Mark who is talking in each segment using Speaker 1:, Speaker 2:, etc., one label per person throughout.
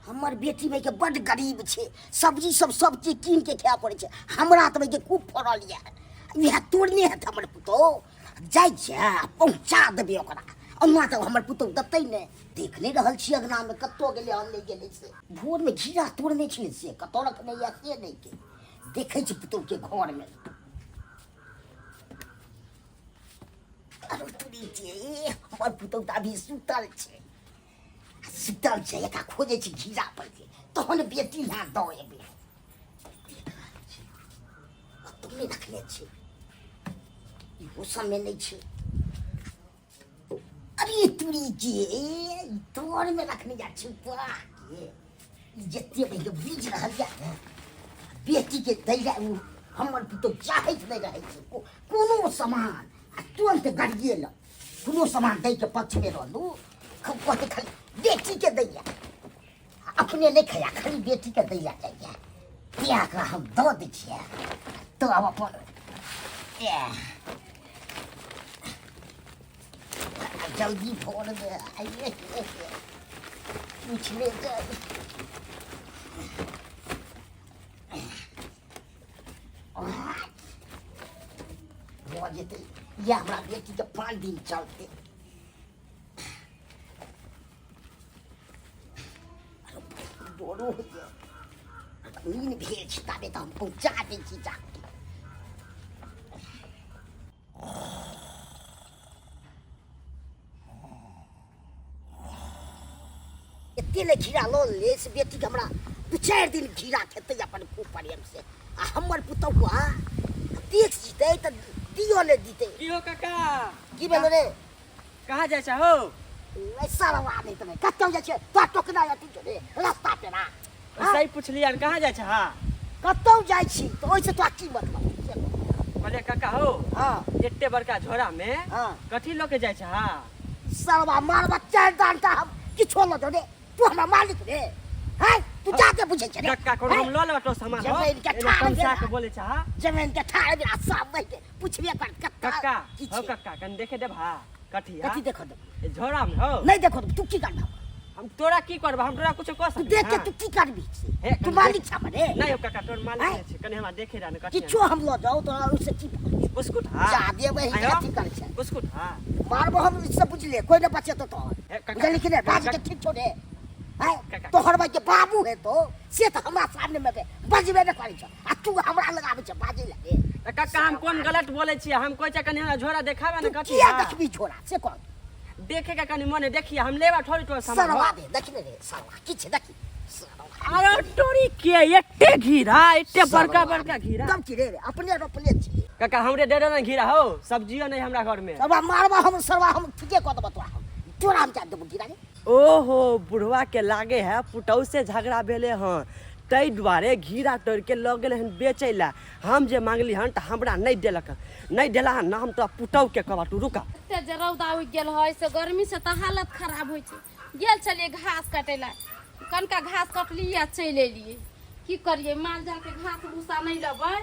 Speaker 1: हमर बेटी भाइके बड्ड गरीब छै, सब्जी सब सब चीज कीन के खाय पड़ै छै। हमरा तऽ भाइके खूब फड़ल यऽ, इएह तोड़ने हेत हमर पुतोहु। जाइ छियै आ पहुँचा देबै ओकरा। ओना तऽ हमर पुतोहु देतै नहि। देख नहि रहल छी अङ्गनामे कतऽ गेलै हम नहि गेलै से। भोरमे घिरा तोड़ने छलै से कतऽ रखने यऽ से नहि के देखै छी पुतोहुके घरमे। अरे तुरी के हमर पुतोहु तऽ अभी सुतल छै, सुतल छै। एकरा खोजै छी घिरा पर के, तहन बेटी यहाँ दऽ एबै। देख रहल छी कतौ नहि रखने छै, इहो सबमे नहि छै। अरे तुरी के ई तोरमे रखने जा छुपा के। ई जते बहिके बीज रहल यऽ ने बेटीके दै लए, ओ हमर पुतोहु चाहैत नहि रहै छै कोनो सामान आ तुरन्त गरिएलक। कोनो सामान दैके पक्षमे रहलू, कहते खाली बेटीके दैया, अपने नहि खाया, खाली बेटीके दै लए जाइया। तेँ एकरा हम दऽ दै छियै तऽ आब अपन जल्दी भोरमे आइए पूछले जाय भऽ जेतै। इएह हमरा बेटीके 5 दिन चलतै। डरो होइए, नीन भेल छै ताबे तऽ हम पहुँचा दै छी जाके। एते ने घिरा लऽ ले से बेटीके हमरा 2-4 दिन घिरा खेतै अपन खूब प्रेमसँ। आ हमर पुतहुआ देख जीतै तऽ दियो ने दितै।
Speaker 2: की हो काका?
Speaker 1: की भेलो रे?
Speaker 2: कहाँ जाइ छ हो?
Speaker 1: सरवा नहि तऽ कतौ जाइ छै तोरा टोकना अथी छौ रे रास्ता पेरा।
Speaker 2: सही पुछलियन, कहाँ जाइ छ? हा
Speaker 1: कतौ जाइ छी तऽ ओहिसँ तोरा की मतलब?
Speaker 2: कहलियै काका हो।
Speaker 1: हाँ।
Speaker 2: एते बड़का झोरा में
Speaker 1: हाँ।
Speaker 2: कथी लऽ के जाइ छ? हा
Speaker 1: सरवा मारबा 4 डांटा, हम किछो लऽ जाउ रे, तू हमरा मालिक रे हैं? तू जाके बुझै छै रे।
Speaker 2: काका कोनो हम लऽ लेबा तो सामान हो।
Speaker 1: जमीन के
Speaker 2: एना
Speaker 1: ठाढ़
Speaker 2: तमसा
Speaker 1: भेल।
Speaker 2: के बोलै छ? हा
Speaker 1: जमीन के ठाढ़ भेल आ सब बैठ के पुछबे कर कत्ता
Speaker 2: काका
Speaker 1: की
Speaker 2: हो
Speaker 1: छै?
Speaker 2: काका कनि देखे देब? हा कथी? हा
Speaker 1: कथी देखो देब?
Speaker 2: ए झोरा में हो।
Speaker 1: नहीं देखो देब, तू की करबा?
Speaker 2: हम तोरा की करबा? हम तोरा कुछ कह
Speaker 1: तू
Speaker 2: सकै?
Speaker 1: देख के तू की करबी?
Speaker 2: हे,
Speaker 1: तू
Speaker 2: कनि
Speaker 1: मालिक छ रे?
Speaker 2: नहीं हो काका, तोर मालिक
Speaker 1: हैं?
Speaker 2: नहीं छै, कनि हमरा देखे रह ने कथी।
Speaker 1: किछो हम लऽ जाउ तोरा ओहिसँ की?
Speaker 2: बिस्कुट हा
Speaker 1: जा देबै।
Speaker 2: आयो?
Speaker 1: अथी करै छै
Speaker 2: बिस्कुट हा
Speaker 1: मारबो हम सब बुझले, कोई न बचेतो तोहर।
Speaker 2: हे, काका,
Speaker 1: बुझली कि नहीं? बाज के ठीक छौ रे हैं?
Speaker 2: काका।
Speaker 1: तोहर भाई के बाबू है तो से तऽ हमरा सामने में बजबे नहि करै छ आ तू हमरा लग आबै छ बाजै लगे।
Speaker 2: तऽ काका हम कोन गलत बोलै छियै? हम कहै छियै कनि हमरा झोरा देखाबे ने
Speaker 1: तू
Speaker 2: कथी।
Speaker 1: किया
Speaker 2: हा?
Speaker 1: देखबी झोरा से कह?
Speaker 2: देखे के कनि मन है, देखिए हम लेबा थोड़ी तोर सामान हो।
Speaker 1: सरवा दे देखने रे, सरवा की छै देखी सरवा।
Speaker 2: अरे तोरी के एते घिरा, एते बड़का
Speaker 1: सरवा।
Speaker 2: बड़का घिरा
Speaker 1: एकदम की रे रे, अपने रोपले छी।
Speaker 2: काका हमरे दे दे ने घिरा हो, सब्जियो नहीं हमरा घर में।
Speaker 1: सरवा मारबा हम, सरवा हम ठीके कऽ देबो तोरा, हम तोरा हम चाह देबो घिरा रे।
Speaker 2: ओहो बुढ़वा के लागे है पुतहु से झगड़ा भेले हन, ताहि दुआरे घिरा तोड़ि के लऽ गेलै हन बेचै लए। हम जे मांगली हन तऽ हमरा नहि देलक हन, नहि देला हन ना हम तोरा पुतहु के कहबा, तू रुका।
Speaker 3: एते जे रौदा उगि गेल है से गर्मी से तऽ हालत खराब होइ छै। गेल छलियै घास काटै लए, कनिका घास कटलियै आ चलि एलियै। की करियै, माल जाल के घास भूसा नहि लेबै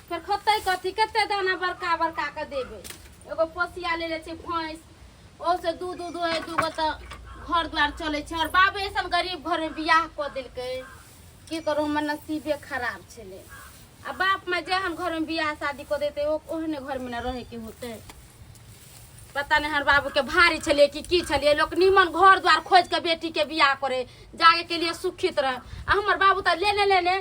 Speaker 3: फेर खेतै कथी? कते दाना बड़का बड़का के देबै? एगो पोसिया लेले छै भैंस, ओहूसँ दूध उध होइ दूगो तऽ घर द्वार चलै छै। आओर बाबे अइसन गरीब घरमे बियाह कऽ देलकै, की करू, हमर नसीबे खराब छलै। आ बाप माय जेहन घरमे बियाह शादी कऽ देतै ओहने घरमे ने रहैके होतै। पता नहि हमर बाबूके भारी छलियै कि की छलियै। लोक निमन घर द्वार खोजि कऽ बेटीके बियाह करै जागे लिए सुखित रहे, आ हमर बाबू तऽ लेने लेने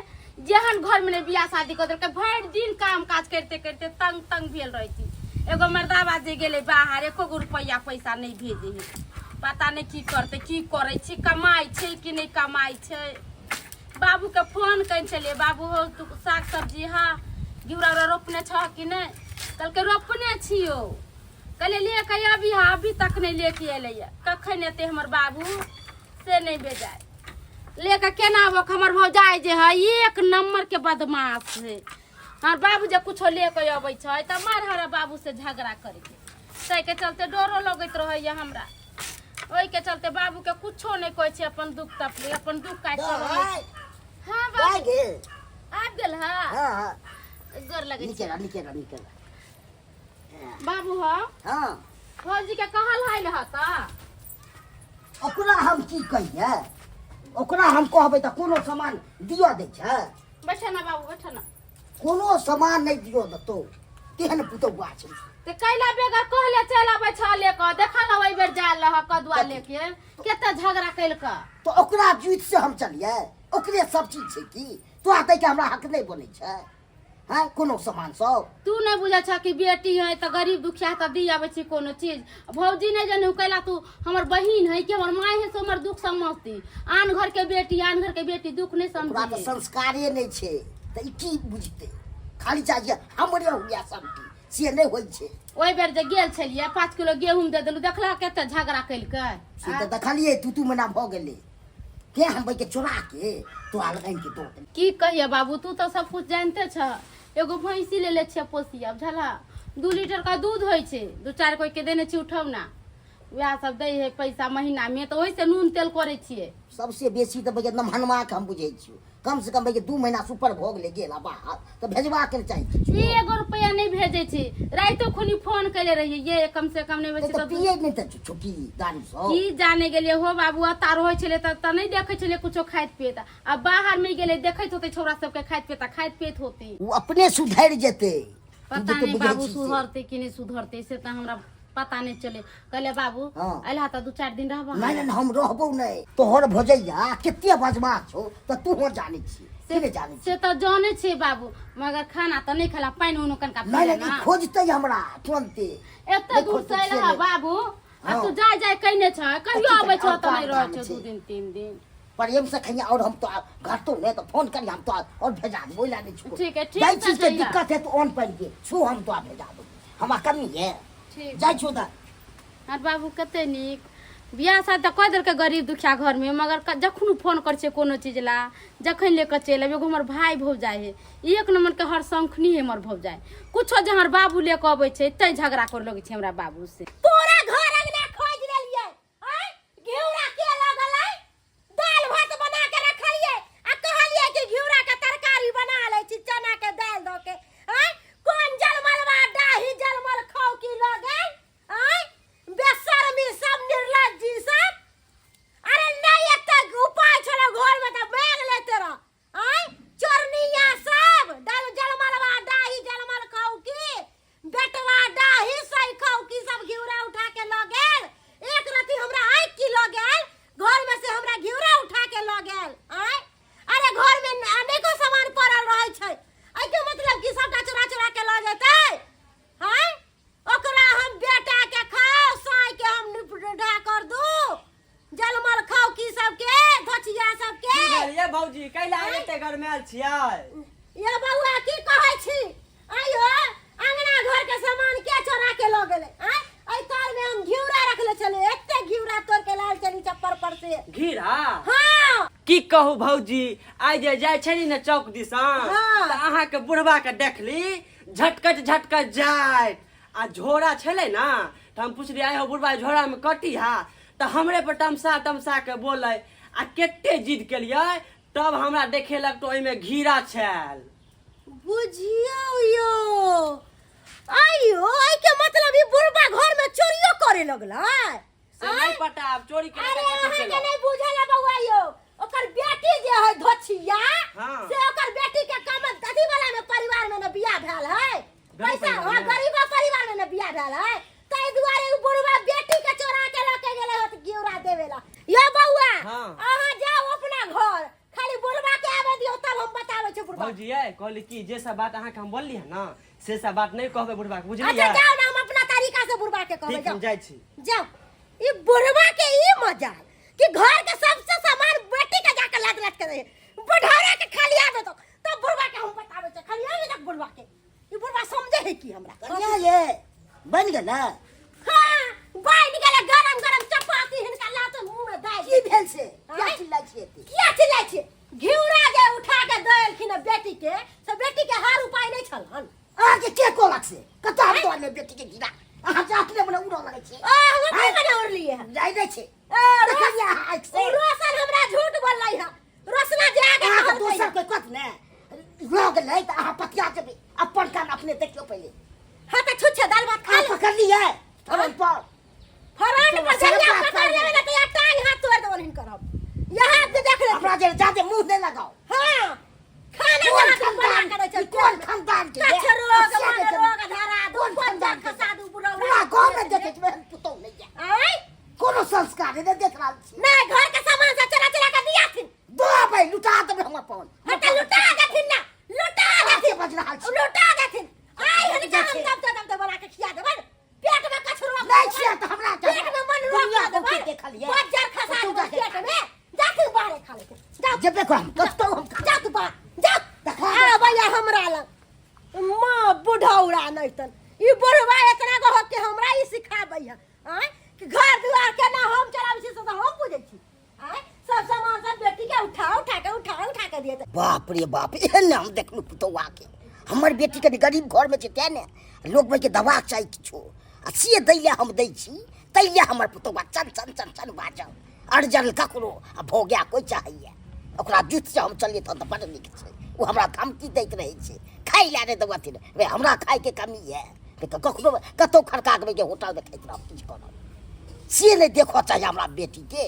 Speaker 3: जेहन घरमे नहि बियाह शादी कऽ देलकै। भरि दिन काम काज करिते करिते तंग तंग भेल रहै छी। एगो मर्दाबा जे गेलै बाहर, एको गो रुपैआ पैसा नहि भेजै है। पता नहि की करतै, की करै छै, कमाइ छै कि नहि कमाइ छै। बाबूके फोन कयने छलियै, बाबू हो तू साग सब्जी हा घिउरा उरा रोपने छह कि नहि? कहलकै रोपने छियौ। कहलियै ले के अभी हा, अभी तक नहि लेके एलैया। कखन एतै हमर बाबू से नहि बेजाय लेके केना आबक। हमर भौजाइ जे है एक नंबर के बदमाश है। हमर बाबू जे कुछो लेके अबै छै तऽ मार हमरा बाबू से झगड़ा करके, ताहिके चलते डरो लगैत रहैया हमरा। ओहिके चलते बाबूके कुछो नहि कहै छै अपन दुख तकलीफ, अपन दुख काटि कऽ रहै
Speaker 1: दाइ,
Speaker 3: छै। हँ
Speaker 1: दाइ
Speaker 3: बाबू
Speaker 1: गेल।
Speaker 3: आबि गेल। हँ
Speaker 1: हाँ हाँ।
Speaker 3: गोर लगै
Speaker 1: नीके
Speaker 3: छै
Speaker 1: रह, नीके रह, नीके रह।
Speaker 3: बाबू। हो
Speaker 1: हाँ
Speaker 3: फौजी के कहल है न तऽ
Speaker 1: ओकरा हम की कहिए? ओकरा हम कहबै तऽ कोनो सामान दिअ दै छै?
Speaker 3: बैठे ना बाबू, बैठे ना।
Speaker 1: कोनो सामान नहि दिअ देतौ, तेहन पुतौआ छै।
Speaker 3: ते कैला बेगर कहले चल आबै छ ले के, देखल ओहि बेर जाल रह कदुआ लेके कते झगड़ा कैलक।
Speaker 1: तऽ ओकरा जुति से हम चलियै? ओकरे सब चीज छै की? तोरा दैके हमरा हक नहि बनै छै? हैं, कोनो सामान सब
Speaker 3: तू नहि बुझै छ कि बेटी है तऽ गरीब दुखिया तऽ दी आबै छी कोनो चीज। भौजी नहि जानी कैला तू हमर बहिन है कि हमर माय है से हमर दुख समझती। आन घर के बेटी, आन घर के बेटी दुख नहि
Speaker 1: ओकरा तऽ
Speaker 3: समझी।
Speaker 1: संस्कारे नहि छै तऽ ई की बुझतै? खाली चाहिए हमरे हुए सब चीज, से नहि होइ छै।
Speaker 3: ओहि बेर जे गेल छलियै 5 किलो गेहूँ दे देलू, देखला कते झगड़ा केलकै।
Speaker 1: से तऽ देखलियै, तू तू मना भऽ गेलै। के हम के चोरा के तोरा लग आनि के दऽ देली।
Speaker 3: की कहिए बाबू, तू तऽ सब कुछ जानते छ। एगो भैंसी लेले छियै पोसिया, बुझला? 2 लीटर का दूध होइ छै, दू चारि कोई के देने छी उठौना, वएह सब दै है पैसा महीना में, तऽ ओहि से नून तेल करै छियै।
Speaker 1: सबसे बेसी तऽ भैया नमहनवा के हम बुझै छियौ, कम से कम भैया 2 महीना से ऊपर भऽ गेलै गेला बाहर, तऽ भेजबाक ने चाही किछु।
Speaker 3: एगो रुपया नहि भेजै छै। राइतो खुनी फोन केले रहियै, ये कम से कम नहि
Speaker 1: तऽ
Speaker 3: बेसी
Speaker 1: तऽ
Speaker 3: तऽ
Speaker 1: पियै नहि तऽ छुकी दारू सब।
Speaker 3: की जाने गेलियै हो बाबू, अतार होइ छलै तऽ नहि देखै छलियै कुछो खाइत पियैत, आ बाहर मे गेलै देखैत होतै छौड़ा सबके खाइत पियैत, खाइत पियैत होतै।
Speaker 1: ओ अपने सुधरि जेतै। तू
Speaker 3: पता
Speaker 1: जते
Speaker 3: नहि
Speaker 1: बुझै
Speaker 3: बाबू
Speaker 1: छी से।
Speaker 3: सुधरतै कि नहि सुधरतै से तऽ हमरा पता नहि चले। कहले बाबू
Speaker 1: हाँ।
Speaker 3: अइला तऽ 2-4 दिन रहबह।
Speaker 1: नहि नहि, हम रहबौ नहि। तोहर भोजैया कते बदमाश छौ तऽ तू जानै छी से नहि जानै छी?
Speaker 3: से तऽ जानै छियै बाबू, मगर खाना तऽ नहि खेला, पानि उनो कनिका पी
Speaker 1: नहि
Speaker 3: ले
Speaker 1: नहि,
Speaker 3: ना।
Speaker 1: ई खोजतै हमरा तुरन्ते।
Speaker 3: एते
Speaker 1: नहि
Speaker 3: दूर से
Speaker 1: खोजतै से
Speaker 3: अइला
Speaker 1: नहि।
Speaker 3: बाबू, आ
Speaker 1: हाँ।
Speaker 3: तू जाय जाय कहिने छ, कहियो
Speaker 1: कथी
Speaker 3: अबै
Speaker 1: करी?
Speaker 3: छौ
Speaker 1: और
Speaker 3: तऽ नहि
Speaker 1: काम
Speaker 3: रहै
Speaker 1: धाम
Speaker 3: छौ
Speaker 1: छै।
Speaker 3: 2 दिन 3 दिन।
Speaker 1: प्रेम से खैया और हम तो घटतो नहीं तो फोन करी, हम तो और भेजा देबो, ओहि ला नहीं छू।
Speaker 3: ठीक है, ठीक
Speaker 1: जाहि
Speaker 3: से
Speaker 1: चीज के
Speaker 3: जइहा।
Speaker 1: दिक्कत है तो ऑन पानि के छू, हम तो भेजा देबो, हमरा कमी है।
Speaker 3: ठीक।
Speaker 1: जाइ छौ तऽ।
Speaker 3: आर बाबू कते नीक बियाह शादी तऽ कऽ देलकै गरीब दुखिया घरमे, मगर जखन फोन करै छियै कोनो चीज ला, जखन ले कऽ चलि आबै। एगो हमर भाय भौजाइ है, एक नम्बर के हर शौखनी है हमर भौजाइ। कुछो जे हमर बाबू ले कऽ अबै छै तैं झगड़ा करऽ लगै छै हमरा बाबू से।
Speaker 4: पूरा घर अंगना खोजि लेलियै, आँय घिउरा के लऽ गेलै? दालि भात बना के रखलियै आ कहलियै कि घिउरा के तरकारी बना लै छी चना के दालि दऽ के, आँय कोन जलमलवा डाही जलमल खाउ की लऽ गेल? आँय बेशर्मी सब, निर्लज्जी सब। अरे नहि एते उपाय छलै घर में तऽ मांगि लेते रह। आँय चोरनिया सब, डल जलमलवा डाही जलमल खाउ की बेटवा डाही सही खाउ की सब घिउरा उठा के लऽ गेल। एक रति हमरा आँखि की लऽ गेल घर में से, हमरा घिउरा उठा के लऽ गेल। आँय अरे घर में अनेको सामान पड़ल रहै छै, एहिके मतलब कि सबटा चोरा चोरा के लऽ जेतै? आँय ओकरा हम बेटा के खाओ साई के हम निपटा कर दू जलमल खाओ की सबके धोचिया सबके।
Speaker 2: की भेल ये भौजी, कैला एते गरमायल छियै?
Speaker 4: ये बौआ की कहै छी? आइयो अंगना घर के सामान के चोरा के लऽ गेलै? आँय एहि तर में हम घिउरा रखले छलियै, एते घिउरा तोड़ के लाल चली चप्पर पर से।
Speaker 2: घिरा?
Speaker 4: हाँ।
Speaker 2: की कहू भौजी, आइ जे जाइ छली ने चौक दिसन,
Speaker 4: हाँ।
Speaker 2: तऽ अहाँके बुढ़वा के देखली झटकट झटकट जाइत, आ झोरा छलै ने तऽ हम पुछलियै, आइ हो बुढ़वा झोरा में कटी हा? तऽ हमरे पर तमसा तमसा के बोलै, आ कते जिद केलियै तब हमरा देखेलक तऽ ओहिमे घिरा छल।
Speaker 4: बुझियौ यो, आइयो एहिके मतलब ई बुढ़बा घर में चोरियो करे लगलै?
Speaker 2: से नहीं पता, आब चोरी के
Speaker 4: अरे अहाँ के नहीं बुझल है बौआ यो, ओकर बेटी जे है धोछिया,
Speaker 2: हाँ।
Speaker 4: से ओकर बेटी के कम अथी वाला में परिवार में न बियाह भेल है,
Speaker 2: गरीब
Speaker 4: पैसा
Speaker 2: परिवार
Speaker 4: हाँ
Speaker 2: में।
Speaker 4: गरीब परिवार में न बियाह भेल है, ताहि दुआरे उ बुढ़वा बेटी के चोरा के लऽ के गेलै होत घिउरा देवे ला। यो बौआ,
Speaker 2: हाँ।
Speaker 4: अहाँ जाओ अपना घर, खाली बुढ़वा के आबे दियौ तब हम बताबै छी बुढ़वा।
Speaker 2: भौजी ये कहली कि जे सब बात अहाँके हम बोलली है ना से सब बात नहीं कहबै बुढ़वा के, बुझलियै?
Speaker 4: अच्छा जाओ ना, हम अपना तरीका से बुढ़वा के कहबै।
Speaker 2: ठीक, हम
Speaker 4: जाओ
Speaker 2: जाइ छी।
Speaker 4: जाओ। ई बुढ़वा के ई मजाल कि घर के सबसे सामान बेटी के जाके लाद लाद के दे, बुढ़ारा के खाली आबे तो तब बुढ़वा के हम बताबै छी, खाली आबे तक बुढ़वा के। ई बुढ़वा समझे है कि हमरा
Speaker 1: कनिया ये बनि गेलै?
Speaker 4: हाँ बनि गेलै, गरम गरम चपाती हिनका लात मुंह में दाइ।
Speaker 1: की भेल से किया
Speaker 4: आँय?
Speaker 1: चिल्लाइ छियै एते?
Speaker 4: किया चिल्लाइ छियै? घिउरा जे उठा के दऽ एलखिन हँ बेटी के, से बेटी के हार उपाय नहि छलहन।
Speaker 1: अहाँके के कहलक से? कतऽ हम तोहर बेटी के घिरा? अहाँ जे अपने मने उड़ऽ लगै छियै।
Speaker 4: ओ हम अपने मने उड़लियै हँ।
Speaker 1: जाइ नहि छै।
Speaker 4: ओ,
Speaker 1: देखलियै अहाँ आँखि से?
Speaker 4: ओ रोशन हमरा झूठ बोललै हँ, रोशना जे आगे
Speaker 1: अहाँके
Speaker 4: कहलकै
Speaker 1: दोसर
Speaker 4: हँ।
Speaker 1: कोइ कहत ने लऽ गेलै तऽ अहाँ पतिया जेबै। अपन कान अपने देखियौ पहिले।
Speaker 4: हाँ तऽ छुच्छे दालि भात खा
Speaker 1: अहाँ
Speaker 4: ले।
Speaker 1: पकड़लियै फरन पर?
Speaker 4: फरन पर
Speaker 1: सब
Speaker 4: जहिया
Speaker 1: बात
Speaker 4: पकड़ लेबै ने तहिया टांग हाथ तोड़ि देबनि हिनकर हम। यहाँ के देख ले।
Speaker 1: हमरा जे जादे मुंह नहि लगाओ।
Speaker 4: हाँ, खाना
Speaker 1: कोन
Speaker 4: जहाँ बना
Speaker 1: खानदान
Speaker 4: के दै छै।
Speaker 1: ई कोन खानदान के
Speaker 4: कच्छ
Speaker 1: ये?
Speaker 4: रोग
Speaker 1: अब से
Speaker 4: मन
Speaker 1: देखै-
Speaker 4: रोग धरा दू,
Speaker 1: कोन
Speaker 4: कोन
Speaker 1: खानदान के?
Speaker 4: खसा दू बुढ़ौरा।
Speaker 1: पूरा गाँव में देखै छी एहन पुतहु नहि ये।
Speaker 4: आँय?
Speaker 1: कोनो संस्कार नहि देख रहल छी।
Speaker 4: नहि, घर के सामान सब चोरा चोरा के दियाथिन।
Speaker 1: देबै, लुटा देबै हम अपन।
Speaker 4: हँ तऽ लुटा देथिन ना, लुटा
Speaker 1: कथी
Speaker 4: देथिन।
Speaker 1: बज रहल छी?
Speaker 4: लुटा देथिन। आइ हिनका हम
Speaker 1: छै।
Speaker 4: तब तब तब बना के खिया देबै। पेट में कछु रोग
Speaker 1: नहि छियै तऽ हमरा के-
Speaker 4: पेट में मन रोग
Speaker 1: दुनिया
Speaker 4: देबै।
Speaker 1: बहुते देखलियै।
Speaker 4: बज्जर खसा
Speaker 1: कतौ
Speaker 4: देबै
Speaker 1: जाके
Speaker 4: पेट में। जाथिन बाहरे खा लेथिन। जाउ।
Speaker 1: जेबे कर हम, कतौ हम खा
Speaker 4: जा तू बाहर जा।
Speaker 1: देखा दे।
Speaker 4: आबैया हमरा लग माँ बुढ़ौरा नहि तन ई बुढ़वा इतना गो के हमरा ई सिखाबै है आँय कि घर दुआर केना हम चलाबै छी से तऽ हम बुझै छी। आँय, सब सामान सब बेटी के उठा उठा के उठा उठा के दिए।
Speaker 1: बाप रे बाप, एहन ने हम देखलहुँ पुतौआ के। हमर बेटी कनि गरीब घरमे छै तेँ ने लोक के देबाक चाही किछो, आ से दै लए हम दै छी ताहि लए हमर पुतौआ चन चन चन चन बाजल अरजल ककरो आ भऽ गया कोइ चाहैए ओकरा जुतसँ हम चलियै तहन तऽ बड्ड नीक छै। ओ हमरा धमकी दैत रहै छै, खाइ लए नहि देबथिन रे, हमरा खाइके कमी यए कखनो कतहु खड़का के होटलमे खाइत रहब किछु करब से नहि देखऽ चाही। हमरा बेटीके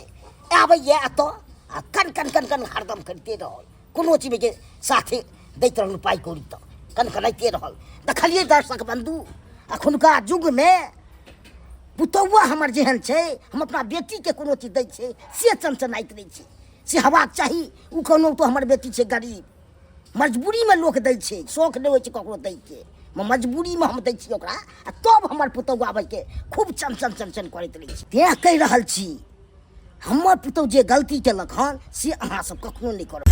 Speaker 1: आबैए एतऽ आ कन कन कन कन हरदम करिते रहल, कोनो चीजके साथे दैत रहलहुँ पाइ कौड़ी तऽ कनकनाइते रहल। देखलियै दर्शक बन्धु, एखुनका युगमे पुतौआ हमर जेहन छै, हम अपना बेटीके कोनो चीज दै छै से चनचनाइत रहै छै, से हेबाक चाही। ओ कहलहुँ तऽ हमर बेटी छै गरीब, मजबूरीमे लोक दै छै, शौक नहि होइ छै ककरो दैके, मजबूरीमे हम दै छियै ओकरा, आ तब हमर पुतहु आबैके खूब चमचम चमचम करैत रहै छै। तेँ कहि रहल छी, हमर पुतहु जे गलती केलक हन से अहाँसभ कखनो नहि करब।